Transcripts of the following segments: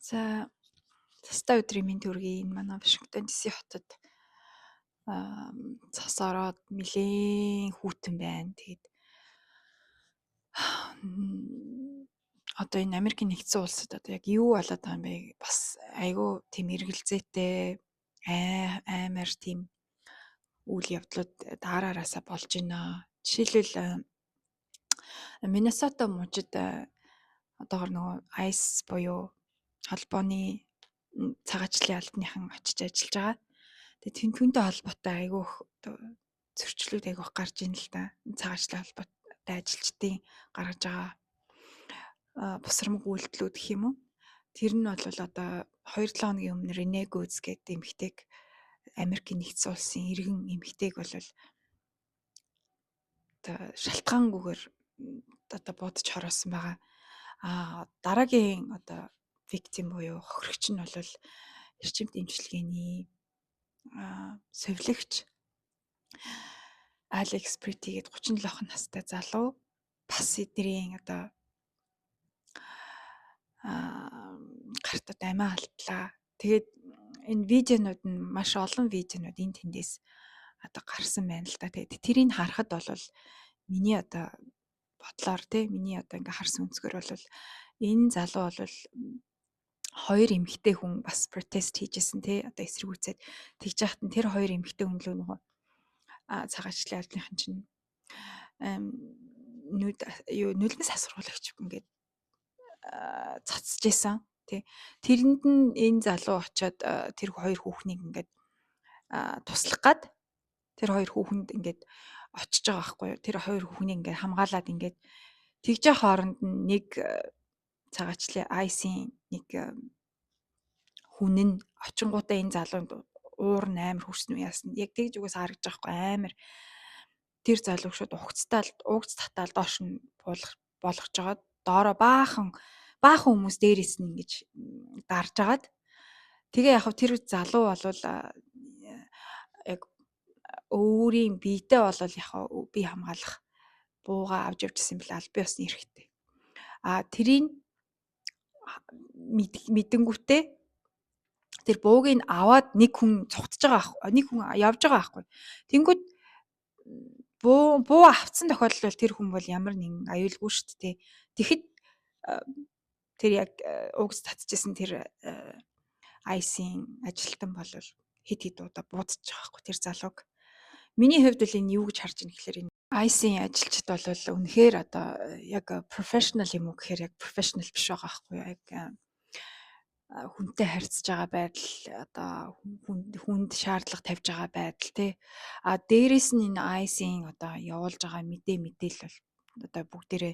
За, цастай өдрийн мэнд хүргэе. Энэ манай Вашингтон DC хотод цас ороод нэлээн хүйтэн байна. Тэгээд одоо энэ Америкийн нэгдсэн улсад одоо яг юу болоод байгаа юм бэ? Бас айгүй тийм эргэлзээтэй, аймар тийм үйл явдлууд дараа араасаа болж байна. Жишээлбэл, Миннесота мужид одоогор нөгөө ICE буюу холбооны цагаачлалын албаныхан очиж ажиллаж байгаа. Тэгээ түүнтэй холбоотой айгүй их зөрчлүүд айгүй их гарч ийн л да. Цагаачлалын холбоотой ажилчдын гаргаж байгаа бусрамг үйлдэлүүд гэх юм уу. Тэр нь бол одоо 2-7 хоногийн өмнө Рене Гүз гэдэг эмэгтэйг, Америкийн нэгдсэн улсын иргэн эмэгтэйг бол одоо шалтгаангүйгээр одоо буудаж хороосон байгаа. Дараагийн одоо victim буюу хохирогч нь бол эрчимт эмчилгээний сувилагч Алекс Прети гээд 37 настай залуу бас эднэрийн одоо гарт одоо амиа алдлаа. Тэгээд энэ видеонууд нь, маш олон видеонууд энэ тэндээс одоо гарсан байна л да. Тэгээд тэрийг харахад бол миний одоо бодлоор те, миний одоо ингээ харсан өнцгөр бол энэ залуу бол хоёр эмэгтэй хүн бас протест хийжсэн те, одоо эсэргүүцээд тэгж яхад нь тэр хоёр эмэгтэй хүн лөө нөгөө цагаачлалын албаныхан чинь нүд юу нулимс асгаруулагч ингээд цацж исэн тий. Тэрэнд нь энэ залуу очиод тэр хоёр хүүхнийг ингээд туслах гад тэр хоёр хүүхэнд ингээд очиж байгаа байхгүй юу. Тэр хоёр хүүхнийг ингээд хамгаалаад ингээд тэгж явах хооронд нь нэг цагаачлалын ICE-ийн нэг хүн нь очингуудаа энэ залуунд уур нь амар хүрсэн үү яасан. Яг тэгж угаас харагдаж байгаа хгүй, амар тэр залууг шууд угцтаал угц татаал доош нь буулгах болгож байгаа. Доороо баахан баахан хүмүүс дээрээс нь ингэж дарж агаад, тэгээ яг тэр залуу болвол яг өөрийн биетэй болол яг бие хамгаалах буугаа авч явж исэн бэл, аль бие усны эрхтэй. А тэрийг мэдэнгүүтээ тэр бууг нь аваад нэг хүн цугтж байгаа байхгүй, нэг хүн явж байгаа байхгүй. Тэнгүүд буу авцсан тохиолдолд тэр хүн бол ямар нэгэн аюулгүй шүү дээ. Тэгэхэд тэр яг угс татчихсан тэр ICE-ийн ажилтан бол хэд хэд удаа буудчих байгаа байхгүй тэр залууг. Миний хувьд бол энэ юу гэж харж байна гэхээр энэ ICE-ийн ажилчид бол үнэхээр одоо яг professional юм уу гэхээр яг professional биш байгаа байхгүй юу. Яг хүнтэй харьцаж байгаа байдал, одоо хүнд шаардлага тавьж байгаа байдал тий. А дээрэс нь энэ ICE-ийн одоо явуулж байгаа мэдээлэл бол одоо бүгдээрээ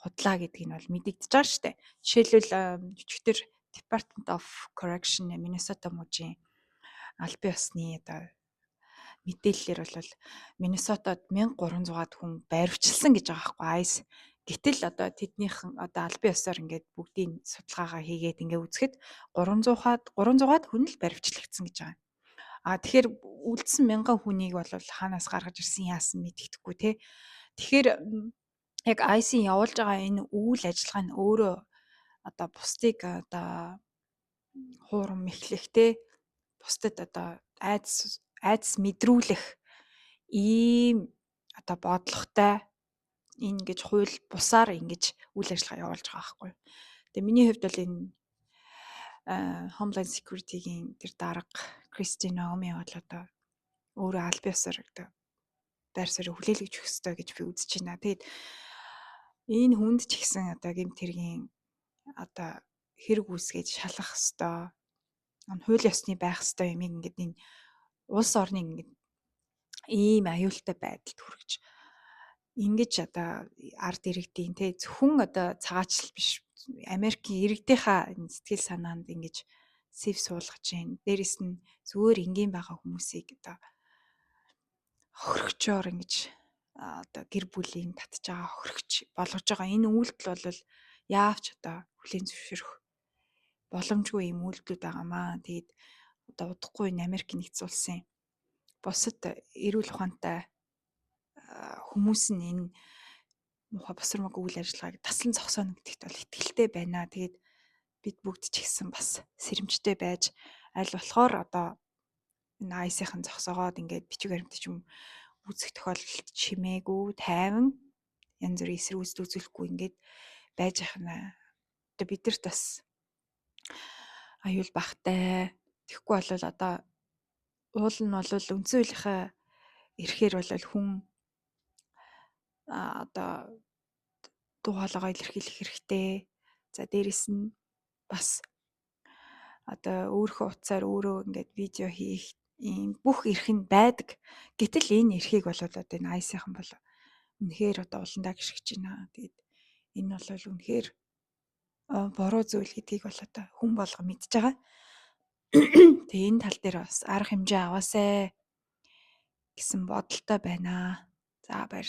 худлаа гэдгийг нь бол мэдэгдэж байгаа шүү дээ. Жишээлбэл, өчигдөр Department of Correction, Minnesota мужийн албан ёсны одоо мэдээллээр бол Миннесотад 1300-аад хүн баривчилсан гэж байгаа байхгүй, ICE. Гэтэл одоо тэднийхэн одоо албан ёсоор ингээд бүгдийг судалгаагаа хийгээд ингээд үзэхэд 300-аад хүн л баривчлагдсан гэж байгаа. А тэгэхээр үлдсэн мянган хүнийг бол хаанаас гаргаж ирсэн, яасан мэддэхгүй те. Тэгэхээр яг ICE явуулж байгаа энэ үйл ажиллагаа нь өөрөө одоо бусдыг одоо хуурам мэхлэх те, бусдад одоо айдас айдас мэдрүүлэх ийм одоо бодлоготой энэ ингэж хууль бусаар ингэж үйл ажиллагаа явуулж байгаа байхгүй. Тэгээ миний хувьд бол энэ Homeland Security-гийн тэр дарга Кристи Ноуми бол одоо өөрөө аль биесээр одоо байр суурийг хүлээлгэж өгөх ёстой гэж би үзэж байна. Тэгээд энэ хүнд ч ихсэн одоо гэмт хэргийн одоо хэрэг үүсгэж шалгах ёстой. Хууль ёсны байх ёстой юмыг ингээд энэ улс орныг ингээд ийм аюултай байдалд хүргэж ингэж одоо ард иргэдийн те, зөвхөн одоо цагаачлал биш, Америкийн иргэдийнхаа сэтгэл санаанд ингэж сэв суулгаж байна. Дээрэс нь зүгээр энгийн байгаа хүмүүсийг одоо хохирогчоор ингэж одоо гэр бүлийн татж байгаа хохирогч болгож байгаа энэ үйлдэл бол яавч одоо хүлээн зөвшөөрөх боломжгүй юм үйлдэлүүд байгаамаа. Тэгээд одоо удахгүй энэ Америк нэгдсэн улсын бусад эрүүл ухаантай хүмүүс нь энэ муухай бусармаг үйл ажиллагааг таслан зогсооно гэдэгт бол итгэлтэй байна. Тэгээд Бид бүгд ч гэсэн бас сэрэмжтэй байж аль болохоор одоо энэ ICE-ийн зогсоогоод ингээд бичиг баримт ч юм үүсэх тохиолдолд чимээгүй, тайван, янз бүрийн эсэргүүцэл үзүүлэхгүй ингээд байж ах нь одоо бидэрт бас аюул багтай. Тэгэхгүй бол одоо уул нь бол үндсэн хуулийнхаа эрхээр бол хүн одоо дуу хоолойгоо илэрхийлэх хэрэгтэй. За, дээрэс нь бас одоо өөрийнхөө утсаар өөрөө ингээд видео хийх ийм бүх эрх нь байдаг. Гэтэл энэ эрхийг бол одоо энэ ICE-ийнхан бол үнэхээр одоо уландаа гишгэж байна. Тэгээд энэ бол үнэхээр буруу зүйл гэдгийг бол одоо хүн болго мэдж байгаа. Тэгээ энэ тал дээр бас арга хэмжээ аваасай гэсэн бодолтой байна. За, баяр.